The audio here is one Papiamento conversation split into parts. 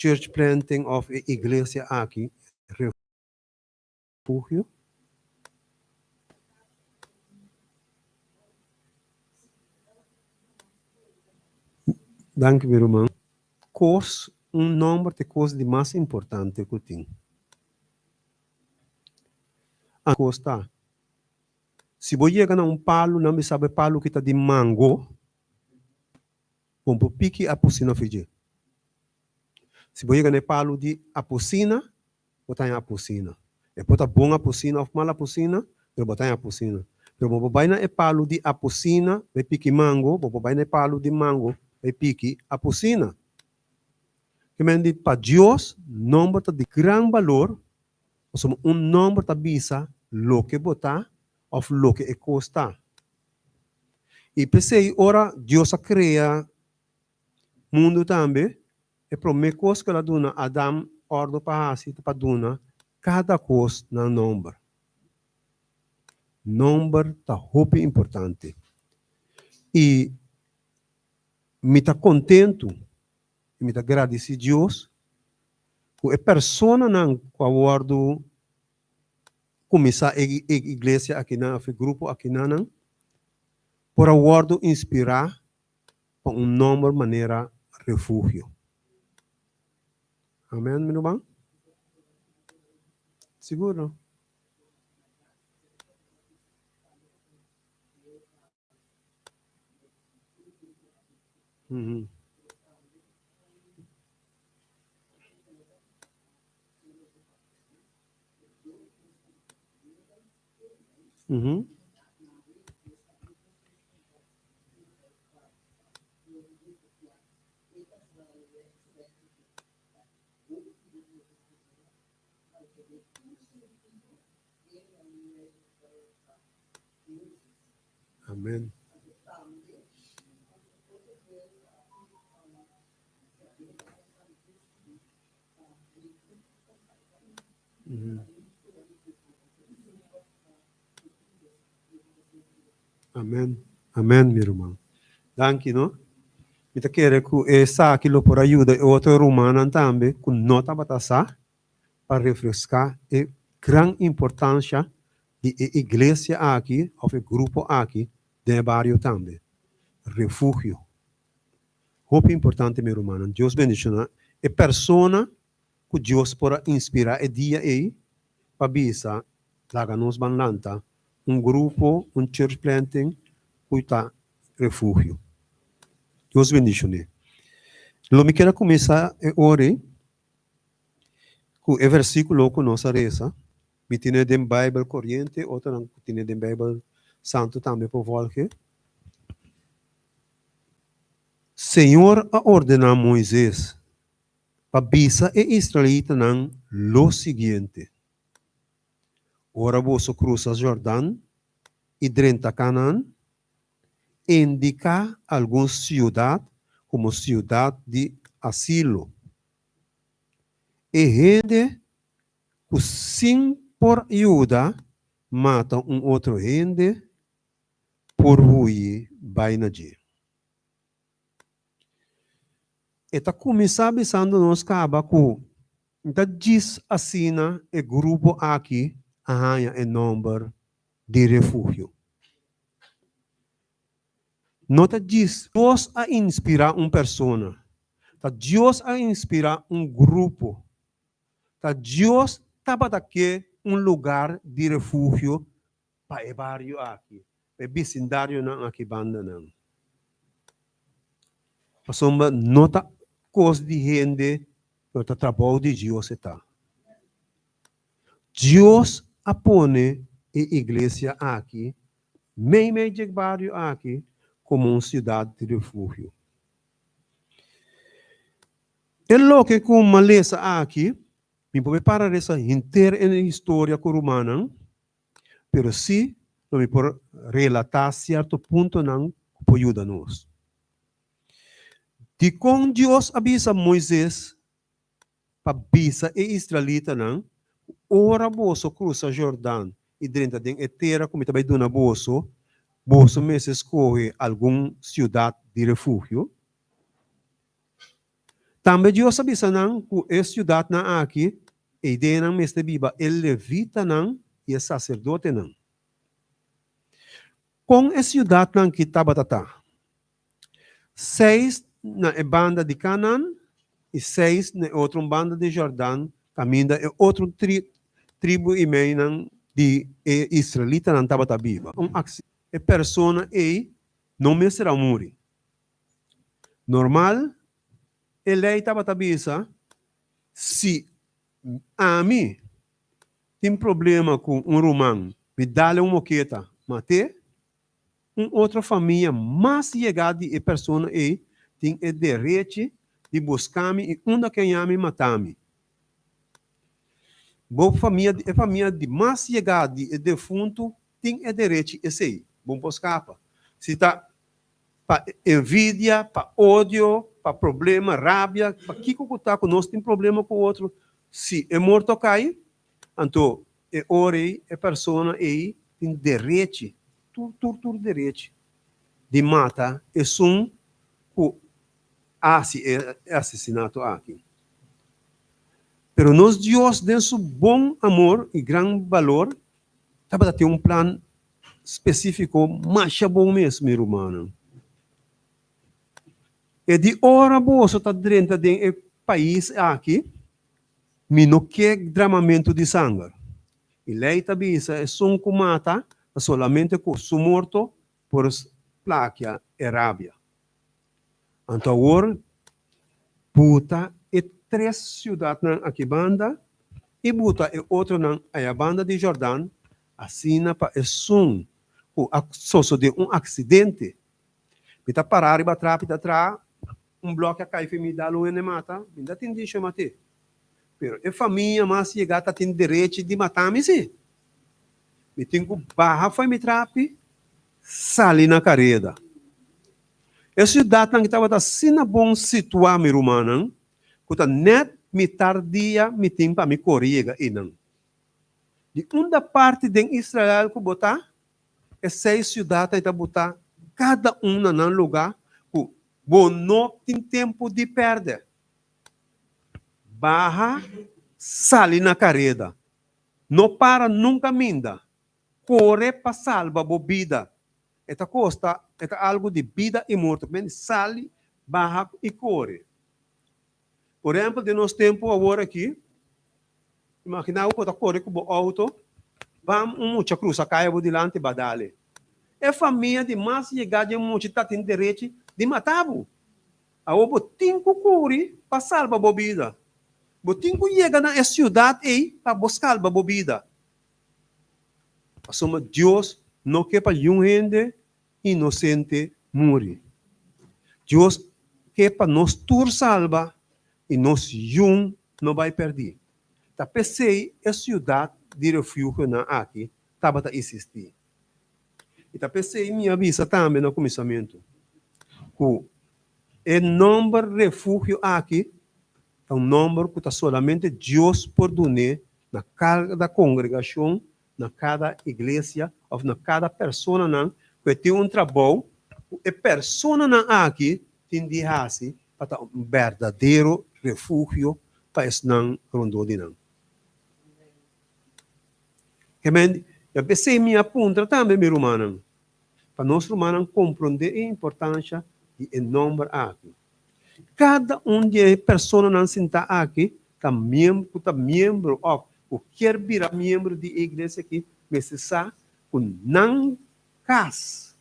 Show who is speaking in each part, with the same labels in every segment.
Speaker 1: church planting òf e iglesia aki refugio? Danki mi ruman. Kos, un nòmber ta e kos di mas importante ku tin. A kos ta, si bo yega na un palu, nan bisa bo e palu ki ta di mango, bo por piki apusina for dje. Si bo yega na e palu di apusina, bo ta haña apusina. E por ta bon apusina òf mal apusina, pero bo ta haña apusina. Pero bo por bai na e palu di apusina bai piki mango, bo por bai na e palu di mango bai piki apusina. Ke men di pa Dios nòmber ta di gran balor, pasobra un nòmber ta bisa loke bo ta òf loke e kos ta. I p'esei ora Dios a krea mundu tambe, e promé kos ku el a duna Adam òrdu pa hasi ta pa duna kada kos nan nòmber. Nòmber ta hopi importante. I Mi ta kontentu i mi ta gradisí Dios ku e personanan ku a wòrdu kuminsá e iglesia akinan òf e grupo akinanan por a wòrdu inspirá pa un nòmber manera Refugio. Amèn, mi ruman? Sigur no? Amen. Amen. Amen, mi ruman. Danki, no? Mi ta kere ku esaki lo por a yuda e otro rumannan tambe ku no tabata sa pa refreská e gran importansha di e iglesia aki òf e grupo aki den e bario tambe. Refugio. Hopi importante mi rumannan. Dios bendishoná e persona ku Dios por a inspirá e dia ei pa bisa laga nos ban lanta un grupo, un church planting ku ta refugio. Dios bendishoné. Lo mi kier a kuminsá e ora ei Ku e versíkulo ku nos a resa, mi tine den Beibel Koriente, otronan ku tine den Beibel Santu tambe por vòlge. Señor a ordená Moises pa bisa e israelitanan lo siguiente, Ora boso krusa Jordan i drenta Kanaan, indiká algun siudat komo siudat di asilo. E hende ku sin por yuda mata un otro hende por hui bai na dje. E ta kuminsá bisando nos kaba ku N ta djis asina e grupo aki a haña e nòmber di refugio. No ta djis Dios a inspirá un persona, ta Dios a inspirá un grupo. Ta Dios tabata ke un lugar di refugio pa e bario aki, pa e bisindarionan aki bandanan. Pasobra no ta kos di hende, pero ta trabou di Dios e ta. Dios a pone e iglesia aki meimei dje bario aki komo un siudat di refugio. E loke ku malesa aki, mi por para resa henter e historia ku rumannan, pero si lo mi por relatá sierto puntonan ku por yuda nos. Dikon Dios a bisa Moises pa bisa e israelitanan, Ora boso krusa Jordan i drenta den e tera ku mi ta bai duna boso, boso mester skohe algun siudat di refugio. Tambe Dios a bisa nan ku e siudatnan aki, ei den nan mester biba e levitanan i e saserdotenan. Kon e siudatnan ki tabata ta? Seis na e banda di Kanaan i seis na e otro banda di Jordan, kaminda e otro tribu i meinan di e israelitanan tabata biba. E persona ei no mester a muri. Normal, e lei tabata bisa, Si ami tin problema ku un ruman, mi dal-e un moketa, mat'é, un otro famia mas yegá di e persona ei tin e derechi di buska mi i unda ke haña mi mata mi. Bo famia, e famia di mas yegá di e defuntu tin e derechi esei. Bo por skapa. Si ta pa envidia, pa odio, pa problema, rabia, pa kiko ku ta ku nos tin problema ku otro, si e morto kai, anto e ora ei e persona ei tin derechi, tur tur tur derechi di mata esun ku a hasi e asesinato aki. Pero nos Dios den su bon amor i gran balor tabata tin un plan spesífiko masha bon mes, mi rumannan. E di ora boso ta drenta den e pais aki, mi no ke dramamentu di sanger. E lei ta bisa esun ku mata ta solamente ku su morto por plakia e rabia. Anto awor buta e tres siudatnan aki banda i buta e otronan aya banda di Jordan, asina pa esun ku a sosodé un aksidente, mi ta pará riba trapi ta traha, un blòki a kai fi mi dal un hende mata, mi no ta tin dicho mat'é. Pero e famia mas yegá ta tin derechi di mata mi si. Mi tin ku baha fo'i mi trapi, sali na kareda. E siudatnan ki tabata asina bon situá, mi rumannan, ku ta nèt mitar dia mi tin pa mi kore yega einan. Di unda parti den Israel ku bo ta, e seis siudatnan ta botá kada un na nan lugá ku bo no tin tempu di pèrdè. Baha, sali na kareda. No para nunka minda. Kore pa salba bo bida. E ta kosta, e ta algu di bida i morto. Men sali, baha i kore. Por ehempel, den nos tempu awor aki, imagina bo ku bo ta kore ku bo outo, bam un mucha krusa kaya bo dilanti ba dale. E famia di mas yegá dje mucha ta tin derechi di mata bo. Awor bo tin ku kuri pa salba bo bida. Bo tin ku yega na e siudat ei pa bo salba bo bida. Pasobra Dios no ke pa niun hende inosente muri. Dios ke pa nos tur salba i nos yun no bai pèrdí. Ta p'esei e siudat di refugionan aki tabata isistí. I ta p'esei mi a bisa tambe na kuminsamentu ku e nòmber refugio aki ta un nòmber ku ta solamente Dios por dun'é na kada kongregashon, na kada iglesia òf na kada personanan ku e tin un trabou ku e personanan aki tin di hasi pa ta un berdadero refugio pa esnan rondó di nan. Amen. I p'esei mi a puntra tambe mi rumannan, pa nos rumannan komprondé e importansha di e nòmber aki. Kada un di e personanan sintá aki ta miembro, ku ta miembro òf ku kier bira miembro di e iglesia aki mester sa ku nan kas,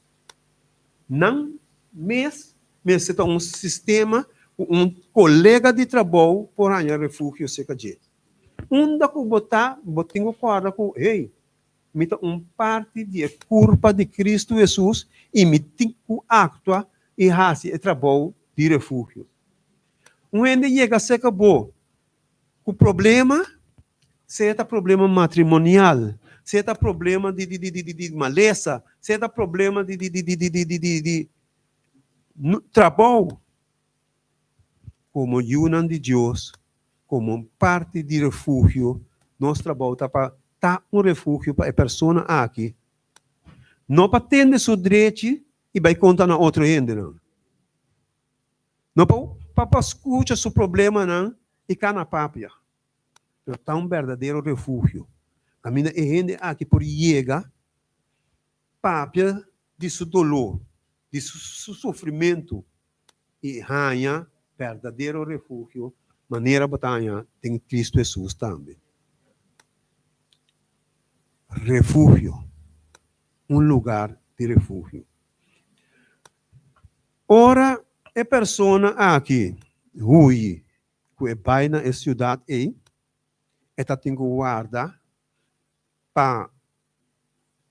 Speaker 1: nan mes mester ta un sistema ku un kolega di trabou por haña refugio serka dje. Unda ku bo ta, bo tin ku kòrda ku, hey, mi ta un parti di e kurpa di Kristu Hesus i mi tin ku aktua i hasi e trabou di refugio. Un hende yega serka bo ku problema, sea ta problema matrimonial, sea ta problema di di di di malesa, sea ta problema di di di di di di di trabou, Komo yunan di Dios, komo parti di refugio, nos trabou ta pa ta un refugio pa e persona aki, no pa tende su drechi i bai konta na otro hendenan. No pa. pa skucha su problemanan i kana papia, pero ta un berdadero refugio kaminda e hende aki por yega papia di su doló, di su sufrimentu i haña berdadero refugio manera bo ta haña den Cristo Hesus tambe. Refugio, un lugar di refugio. Ora e persona aki hui ku e bai na e siudat ei, e ta tin ku warda pa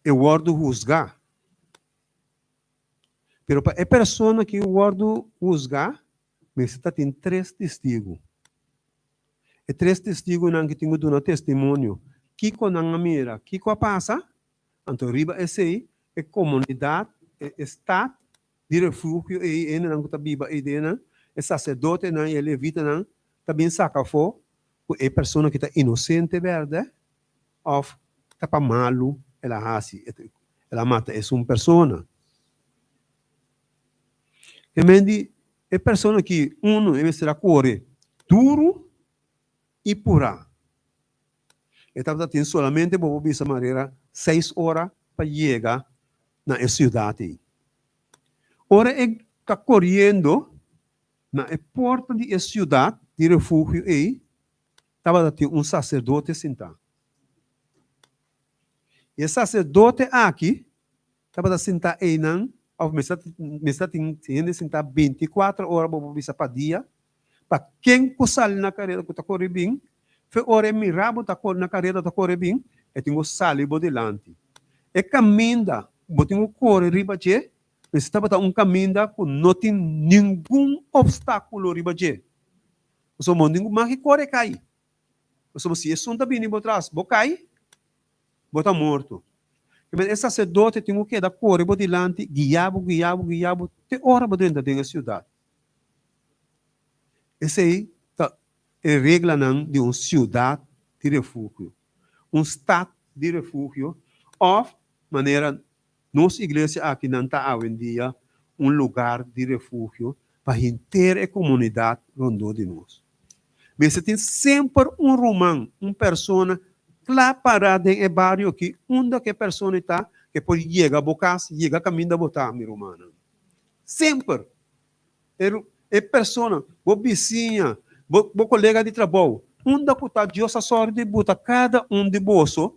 Speaker 1: e wòrdu husgá. Pero pa e persona ki wòrdu husgá, mester ta tin tres testigu. E tres testigunan ki tin ku duna testimonio kiko nan a mira, kiko a pasa, anto riba esei e komunidat, e stat di refugio ei, e hendenan ku ta biba ei den, e saserdotenan i e levitanan ta bin saka afó ku e persona ki ta inosente bèrdè òf ta pa malu el a hasi, el a mata esun persona. E men di e persona ki unu e mester a kore duru i purá. E tabata tin solamente bo por bisa manera seis ora pa yega na e siudat ei. Ora e ta koriendo na e porta di e siudat di refugio ei, tabata tin un saserdote sintá. I e saserdote aki tabata sintá einan, òf mester mester tin hende sintá bintikuater ora bo por bisa pa dia, pa ken ku sali na kareda ku ta kore bin, fe ora e mira bo ta na kareda ta kore bin, e tin ku sali bo dilanti. E kaminda ku bo tin ku kore riba dje mester tabata un kaminda ku no tin ningun opstákulo riba dje. Pasobra bo no tin ku mas ki kore kai. Pasobra si esun ta bini bo tras, bo kai, bo ta morto. Kimen e saserdote tin ku keda kore bo dilanti, guia bo, guia bo, guia bo, te ora bo drenta den e siudat. Esei ta e reglanan di un siudat di refugio, un stat di refugio, òf manera nos iglesia akinan ta awendia, un lugar di refugio pa henter e komunidat rondó di nos. Mester tin semper un ruman, un persona kla pará den e bario aki, unda ku e persona ta, ku e por yega bo kas, yega kaminda bo ta, mi rumannan. Semper! E persona, bo bisiña, bo kolega di trabou, unda ku ta, Dios a sòru di buta kada un di boso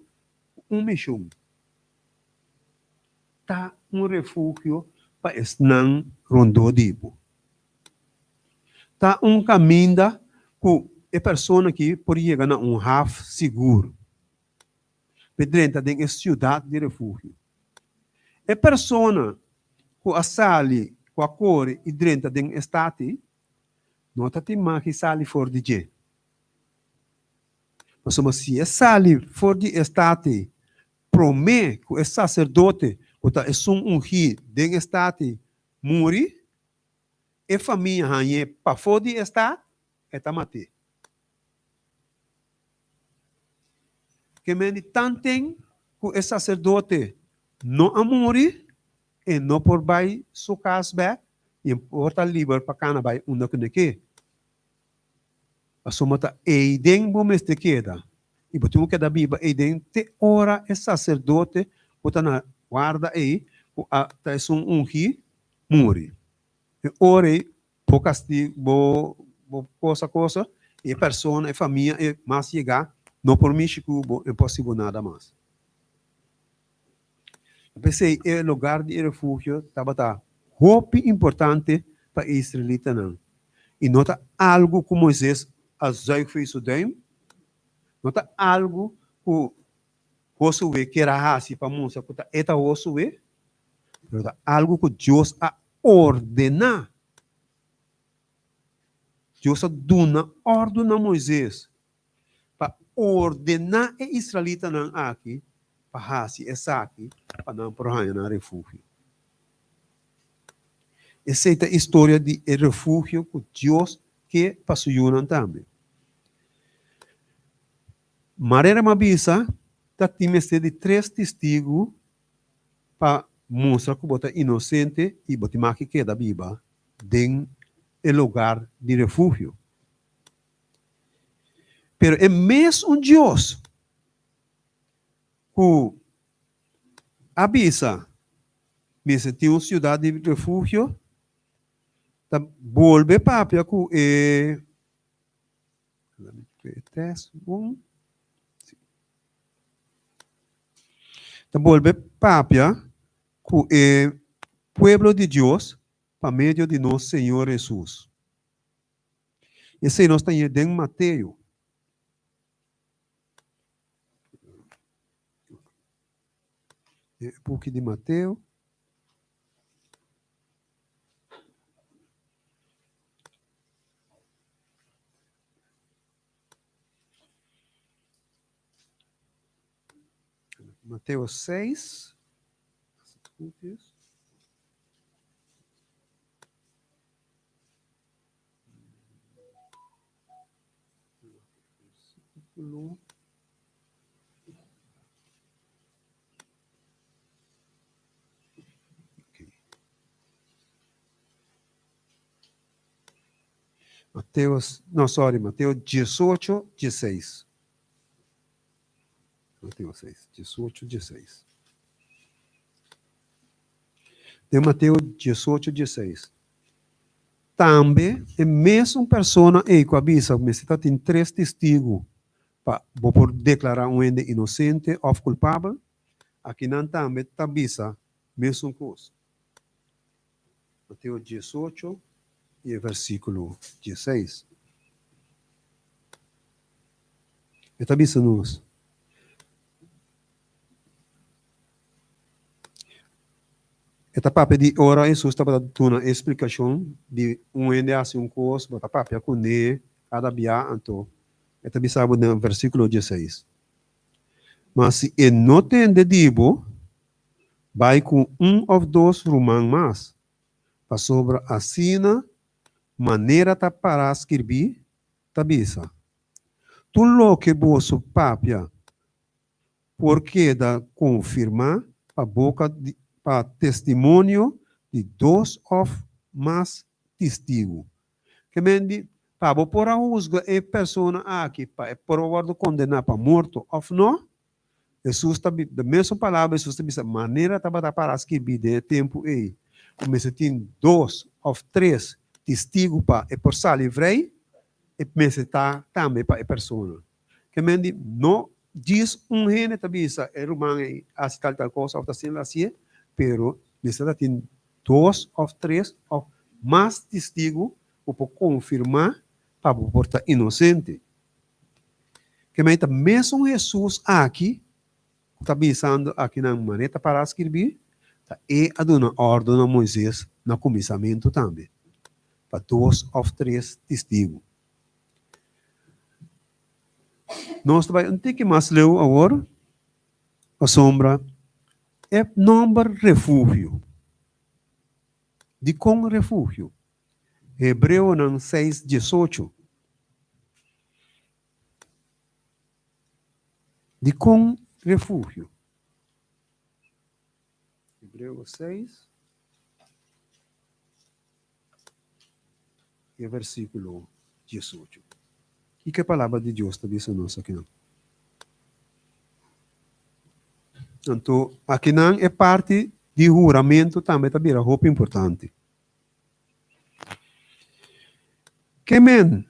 Speaker 1: ku un mishon. Ta un refugio pa esnan rondó di bo. Ta un kaminda ku e persona aki por yega na un haf sigur p'e drenta den e siudat di refugio. E persona ku a sali, ku a kore i drenta den e stat ei, no ta tin mag di sali for di dje. Pasobra si e sali for di e stat ei promé ku e saserdote ku ta esun ungí den e stat ei muri, e famia hañ'é pafó di e stat, e ta mat'é. Ke men di tanten ku e saserdote no a muri, e no por bai su kas bèk i e por ta liber pa kana bai unda ku ne ke. Pasobra ta eiden bo mester keda, i bo tin ku keda biba eiden te ora e saserdote ku ta na warda ei, ku a ta esun ungí, muri. E ora ei bo kastigu, bo bo kosa kosa, i e persona, e famia e mas yegá no por mishi ku bo, e por hasi bo nada mas. P'esei e lugar di e refugio tabata hopi importante pa e israelitanan, i no ta algu ku Moises a zuig for su duim, no ta algu ku Josué kier a hasi pa mustra ku ta e ta Josué, pero ta algu ku Dios a ordená. Dios a duna òrdu na Moises pa ordená e israelitanan aki pa hasi esaki pa nan por haña nan refugio. Esei ta historia di e refugio ku Dios ke pa su yunan tambe. Manera mi a bisa, ta tin mester di tres testigu pa mustra ku bo ta inosente i bo tin maki keda biba den. e lugar di refugio. Pero e mesun Dios ku a bisa mester tin un siudat di refugio ta bolbe papia ku e ta bolbe papia ku e pueblo di Dios pa medio di nos Señor Hesus. Esei nos ta haña den Mateo. E buki di Mateo. Mateo 6. Versículo. Mateo, no, sorry, Mateo 18, 16. Mateo 6, 18, 16. Den Mateo 18, 16. Tambe e mesun persona ei ku a bisa ku mester ta tin tres testigu pa bo por deklará un hende inosente òf kulpabel, akinan tambe ta bisa mesun kos. Mateo 18 i e versíkulo 16. E ta bisa nos. E ta papia di ora Hesus tabata duna e splikashon di un hende hasi un kos, bo ta papia kuné kada bia, anto e ta bisa bo den versíkulo dieseis, Ma si e no tende di bo, bai ku un òf dos ruman mas, pasobra asina manera ta pará skirbí ta bisa, Tur loke boso papia por keda konfirmá pa boka di pa testimonio di dos òf mas tistigu. Ke men di, pa bo por a husga e persona aki pa e por a wòrdu kondená pa morto òf nò, Hesus ta de mesun palabra Hesus ta bisa manera tabata para skibí den e tempu ei ku mester tin dos òf tres tistigu pa e por sali vrij, e mester ta tambe pa e persona. Ke men di, no djis un hende ta bisa e ruman ei hasi tal tal kos òf ta asina hasié, pero mester ta tin dos òf tres òf mas testigu ku por konfirmá pa bo por ta inosente. Ke men ta mesun Hesus aki ku ta bisando akinan manera ta pará skirbí, ta e a duna òrdu na Moises na kuminsamentu tambe, pa dos òf tres testigu. Nos ta bai un tiki mas leu awor, pasobra e nomber refugio. Dikon refugio? Hebreonan seis diesocho. Dikon refugio? Hebreo seis. E versíkulo diesocho. Kiko e Palabra di Dios ta bisa nos akinan? Anto, akinan e parti di huramentu tambe ta bira hopi importante. Ke men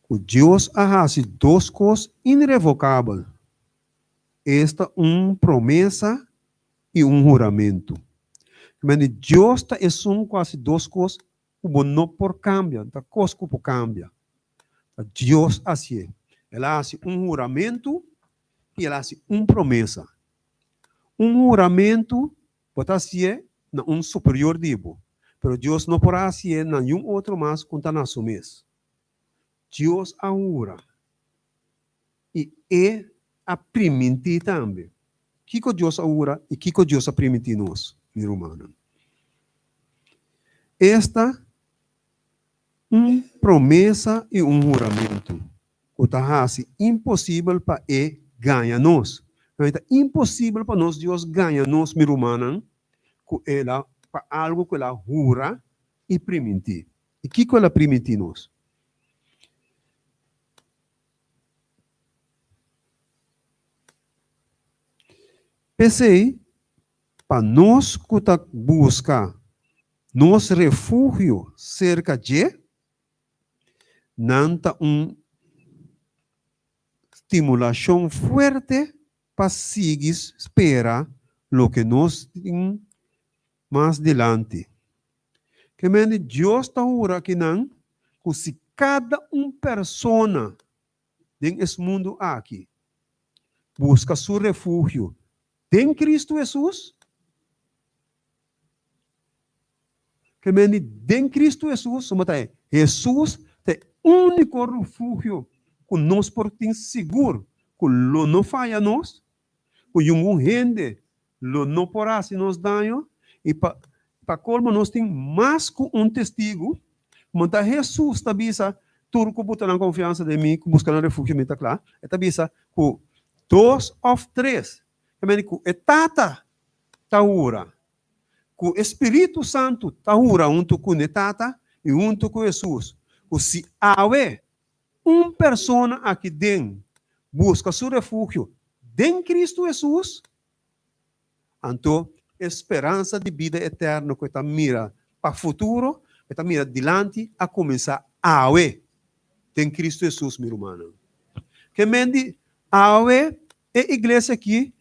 Speaker 1: ku Dios a hasi dos kos inrevokabel, esta un promesa i un huramentu. Mende Dios ta esun ku hasi dos kos ku bo no por kambia, no ta kos ku por kambia. Ta Dios hasié. El a hasi un huramentu i el a hasi un promesa. Un huramentu bo ta hasié na un superior di bo, pero Dios no por a hasié na niun otro mas ku ta na su mes. Dios a hura i e a primintí tambe. Kiko Dios a hura i kiko Dios a primintí nos, mi rumannan? Esta un promesa i un huramentu ku ta hasi imposibel pa e gaña nos. E ta imposibel pa nos Dios gaña nos, mi rumannan, ku el a pa algu ku el a hura i primintí. I kiko el a primintí nos? P'esei, pa nos ku ta buska nos refugio serka dje, nan ta un stimulashon fuerte pa sigui spera loke nos tin mas dilanti. Ke mende Dios ta hura akinan ku si kada un persona den es mundu aki buska su refugio den Cristo Hesus, ke mende den Cristo Hesus, suma ta e Hesus ta e úniko refugio ku nos por tin sigur ku lo no faya nos, ku yungun hende lo no por hasi nos daño, i pa pa kolmo nos tin mas ku un testigu, como ta Hesus ta bisa, Tur ku buta nan konfiansa den mi, ku buska nan refugio mi ta kla, e ta bisa ku dos òf tres, ta mende ku e Tata ta hura, ku e Spiritu Santu ta hura huntu ku ne Tata i huntu ku Hesus, ku si awe Un persona aki den buska su refugio den Cristo Hesus, anto e speransa di bida eterno ku e ta mira pa futuro, e ta mira dilanti, a kuminsá awe den Cristo Hesus, mi rumannan. Ke men di awe e iglesia aki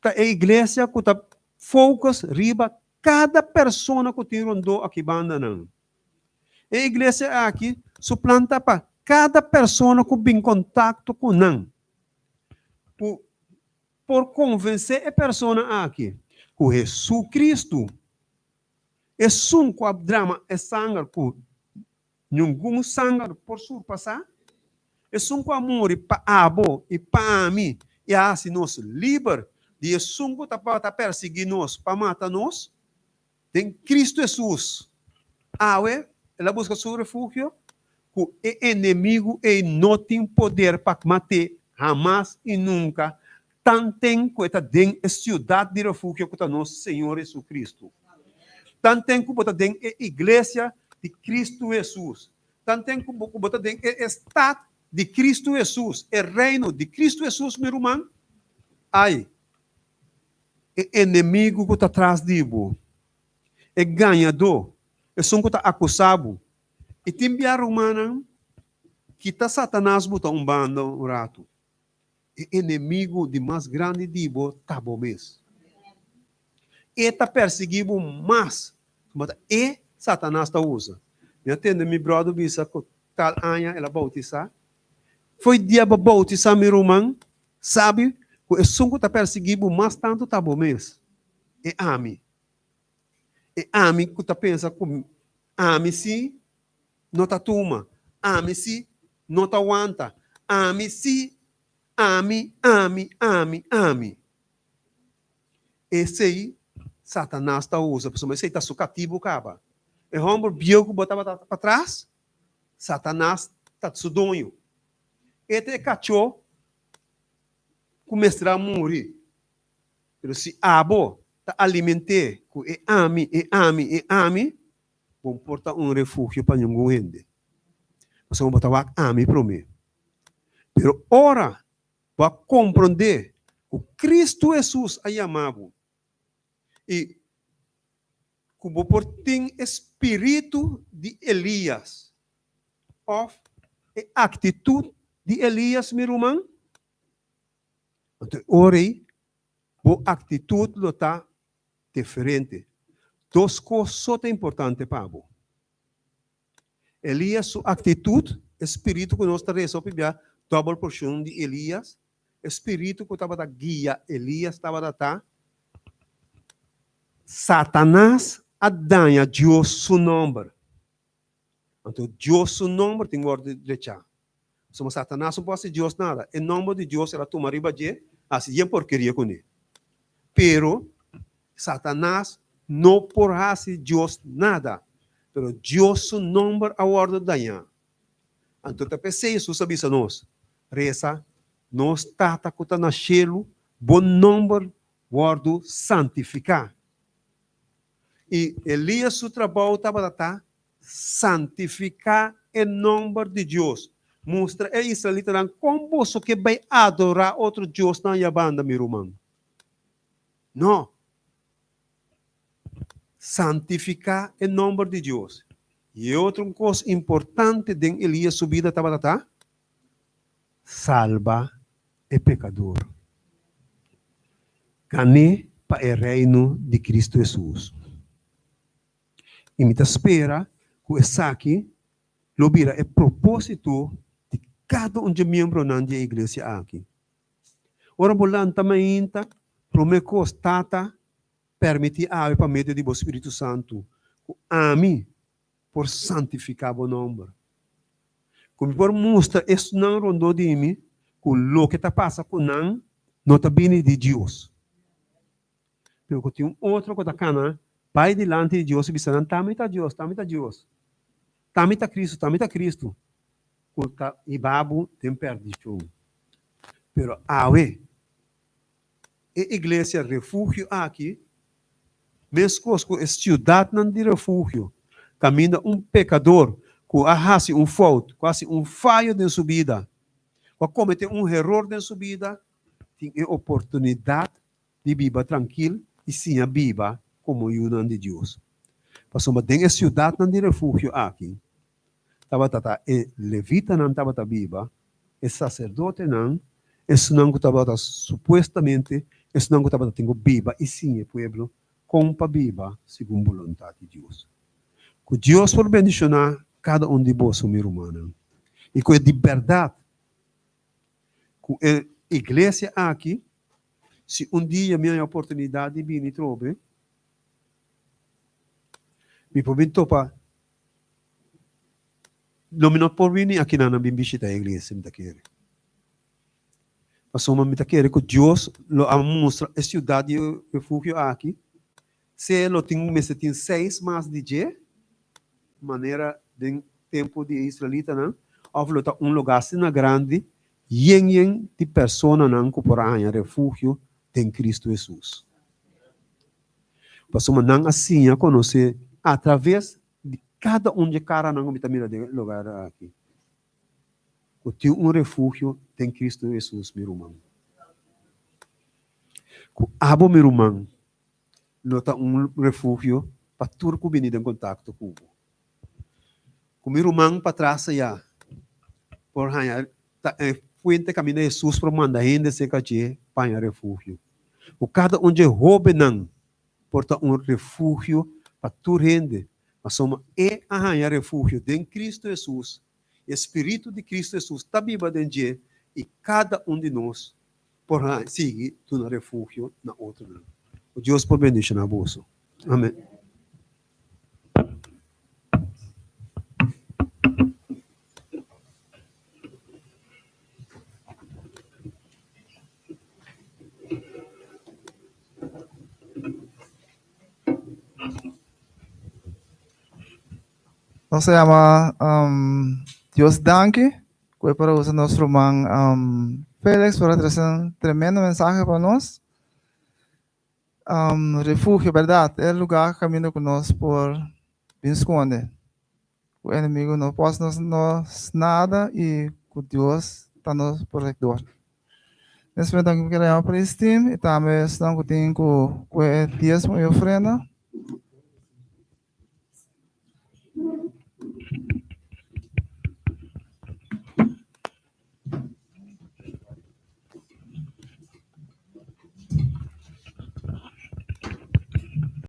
Speaker 1: ta e iglesia ku ta focus riba kada persona ku tin rondó aki bandanan. E iglesia aki su plan ta pa kada persona ku bin kontakto ku nan, ku por konvensé e persona aki ku Hesukristu, esun ku a drama e sanger ku ningun sanger por surpasá, esun ku a muri pa abo i pa ami i a hasi nos liber di esun ku tabata persiguí nos pa mata nos, Den Cristo Hesus, awe el a busca su refugio, cu e enemigo ey no tin poder pa mat'é hamas y nunca, tanten cu e ta den e ciudad di refugio cu ta nos Señor Jesucristo. Tanten cu bo ta den e iglesia di Cristo Hesus, tanten cu bo ta den e stad di Cristo Hesus, e reino di Cristo Hesus, mi ruman, ay, E enemigu ku ta tras di bo, e gañadó, esun ku ta akusá bo. I tin bia rumannan, kita Satanas bo ta un banda un ratu. E enemigu di mas grandi di bo ta bo mes. E ta persiguí bo mas, pasobra ta e Satanas ta usa. Mi a tende mi bròder bisa ku tal aña el a boutisá. Fo'i dia bo boutisá, mi ruman, Sabi ku esun ku ta persiguí bo mas tantu ta bo mes, e ami. E ami ku ta pensa ku ami sí no ta tuma, ami sí no ta wanta, ami sí, ami, ami, ami, ami. Esei Satanas ta usa, pasobra esei ta su katibu kaba. E hòmber bieu ku bo tabata patras, Satanas ta su doño. E ta e kachó ku mester a muri. Pero si abo ta aliment'é ku e ami, e ami, e ami, bo por ta un refugio pa ningun hende. Pasobra bo ta wak ami promé. Pero ora bo a komprondé ku Kristu Hesus a yama bo i ku bo por tin e spiritu di Elias òf e aktitut di Elias, mi ruman, anto e ora ei bo aktitut lo ta diferente. Dos kos so ta importante pa bo. Elias su aktitut, e spiritu ku nos ta resa hopi bia, dòbel porshon di Elias, e spiritu ku tabata guia Elias tabata ta, Satanas a daña Dios su nòmber. Anto Dios su nòmber tin wòrdu drechá. Pasobra Satanas no por hasi Dios nada. E nòmber di Dios el a tuma riba dje, hasi yen porkeria kuné. Pero Satanas no por hasi Dios nada. Pero Dios su nòmber a wòrdu dañá. Anto ta p'esei Hesus a bisa nos, Resa, Nos Tata ku ta na shelu, bo nòmber wòrdu santifiká. I Elias su trabou tabata ta. Santifiká e nòmber di Dios. Mustra e israelitanan kon boso ke bai adorá otro diosnan ayabanda, mi ruman. No. Santifiká e nòmber di Dios. I e otro un kos importante den Elías su bida tabata ta salba e pekador. Gan'é pa e Reino di Kristu Hesus. I mi ta spera ku esaki lo bira e propósito di kada un dje miembronan di e iglesia aki. Ora bo lanta mainta, promé kos, Tata, permití awe pa medio di bo Spiritu Santu ku ami por santifiká bo nòmber. Ku mi por mustra esnan rondó di mi ku loke ta pasa ku nan no ta bini di Dios. Pero ku tin un otro ku ta kana bai dilanti di Dios i bisa nan, T'ami ta Dios, t'ami ta Dios, t'ami ta Cristo, t'ami ta Cristo, ku ta hiba bo den perdishon. Pero awe, e iglesia refugio aki, meskos ku e siudatnan di refugio, kaminda un pekador ku a hasi un fout, ku a hasi un fayo den su bida, ku a kometé un heror den su bida, tin e oportunidat di biba trankil i siña biba komo yunan di Dios. Pasobra den e siudatnan di refugio aki tabata ta e levitanan tabata biba, e saserdotenan, esunnan ku tabata supuestamente esunnan ku tabata tin ku biba i siña e pueblo kon pa biba segun boluntat di Dios. Ku Dios por bendishoná kada un di boso, mi rumannan, i ku e di bèrdat ku e iglesia aki, si un dia mi haña oportunidat di bini trobe, mi por bin topa, lo mi no por bini akinan bin bishita e iglesia, mi ta kere. Pasobra mi ta kere ku Dios lo a mustra e siudat di refugio aki, sea lo tin mester tin seis mas di dje, manera den tempu di e israelitanan, òf lo ta un lugá asina grandi yen yen di personanan ku por a haña refugio den Kristu Hesus. Pasobra nan a siña konosé atraves di kada un di e karanan ku mi ta mira den e lugar aki, ku tin un refugio den Kristu Hesus, mi ruman. Ku abo, mi ruman, lo ta un refugio pa tur ku bini den kontakto ku bo. Ku mi ruman patras ayá por haña ta e fuente kaminda Hesus por manda hende serka dje pa haña refugio. Ku kada un dje hóbennan por ta un refugio pa tur hende, pasobra e a haña refugio den Kristu Hesus, e spiritu di Kristu Hesus ta biba den dje i kada un di nos por sigui duna refugio na otronan. Ku Dios por bendishoná boso. Amen.
Speaker 2: Nos ta yama Dios danki ku e por a usa nos ruman Felix por a trese un tremendo mensahe pa nos. Refugio, bèrdat, e lugá kaminda ku nos por bin skonde, ku enemigu no por hasi nos nada i ku Dios ta nos protektor. Nes momento mi kier a yama praise team i tambe esnan ku tin ku e diesmo i ofrenda.